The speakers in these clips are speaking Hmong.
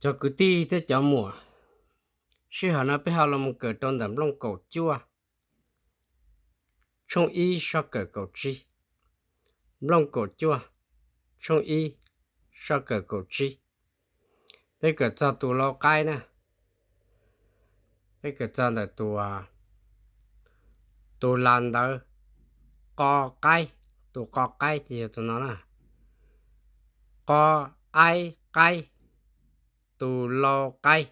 Cov kwv tij thiab cov muam, sij hawm no peb ho los mus kawm rau ntawm nplooj kaum cuaj, tshooj ib soj kawm kaum tsib. Nplooj kaum cuaj, tshooj ib, soj kawm kaum tsib. Peb kawm txog tus lau qaib na. Peb kawm txog ntawm tus, tus las ntawv qo qaib, tus qo qaib ces yog tus no na. Qo, aib, qaib, tus lau qaib.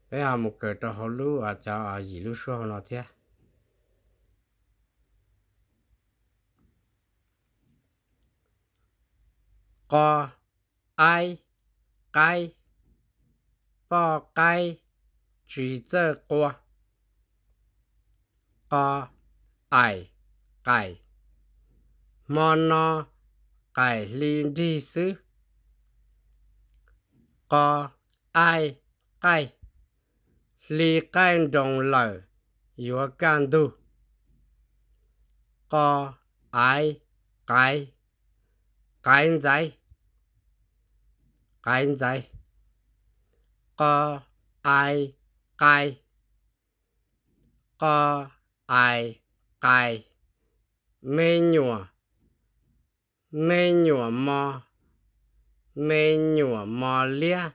Peb ho mus kawm rau hauv lub, cov yim lub suab hauv no thiab. Qo, aib, qaib, poj qaib, tsis txawj qua. Qo, aim, qaim, hmo no qaim hli nrig xwb. Qo, aib, qaij, hli qaij nroos lawm, yuav kaj ntug. Qo, aiv, qaiv, qaiv ntxaiv, qaiv ntxaiv. Qo, ai, qai, qo, ai, qai, me nyuam, me nyuam mos, me nyuam mos liab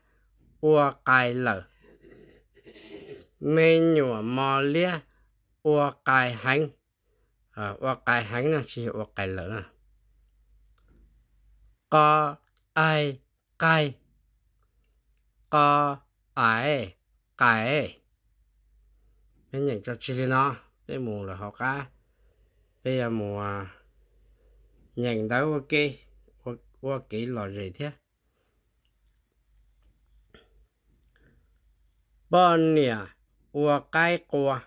ua qais lawm, me nyuam mos liab ua qais heev. Ua qais heev no tsis yog ua qais lawm na. Qo, ai, qaij, qo, ai, qais. Peb nyeem tso tseg li no, peb mus lawm hauv qab, peb yuav mus nyeem ntawv ua ke, ua kev lom zem thiab. Poj niam ua qaib qua,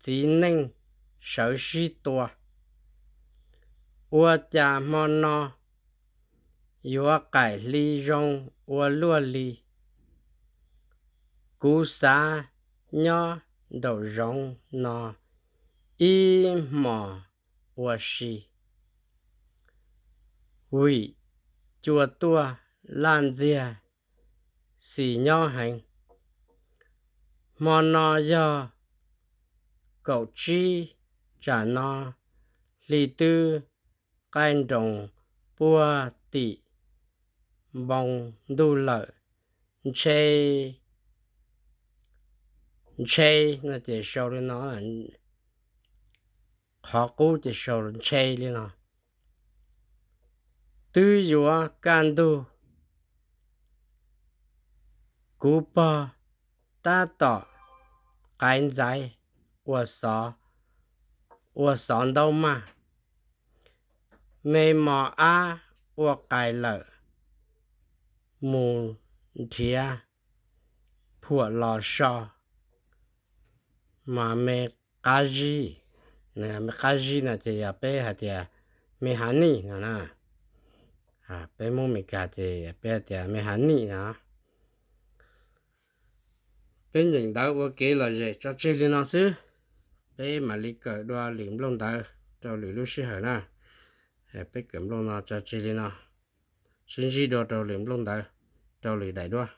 txiv neej sawv sib tua. Ua cas hmo no yuav qaim hli zoo ua luaj li? Kuv xav nyob nraum zoov no ib hmos ua si. Vim cua tuaj laj ntxiag xis nyob heev. Hmo no yog kaum tsib, tsam no hli twb qaij nroos puag tim npoo ntuj lawm. Ntshe, ntshe no ces sau li no, qhov qub ces sau ntshe li no. Twb yuav kaj ntug, kuv pog tab tom qaiv ntxaiv ua xov, ua xov ntaub maj. Me mos ab ua qais lawm, mus nrhiav phuam los so, mas me qab zib, me qab zib no ces yog peb hais tias me hav nij no na. Peb Hmoob Mes Kas ces peb hais tias me hav nij no. Peb nyeem ntawv ua kev lom zem tso tseg li no xwb, peb mam li kawm dua lwm nplooj ntawv rau lwm lub sij hawm na. Peb kawm nplooj no tso tseg li no, sib ntsib dua rau lwm nplooj ntawv, rau lwm daim duab.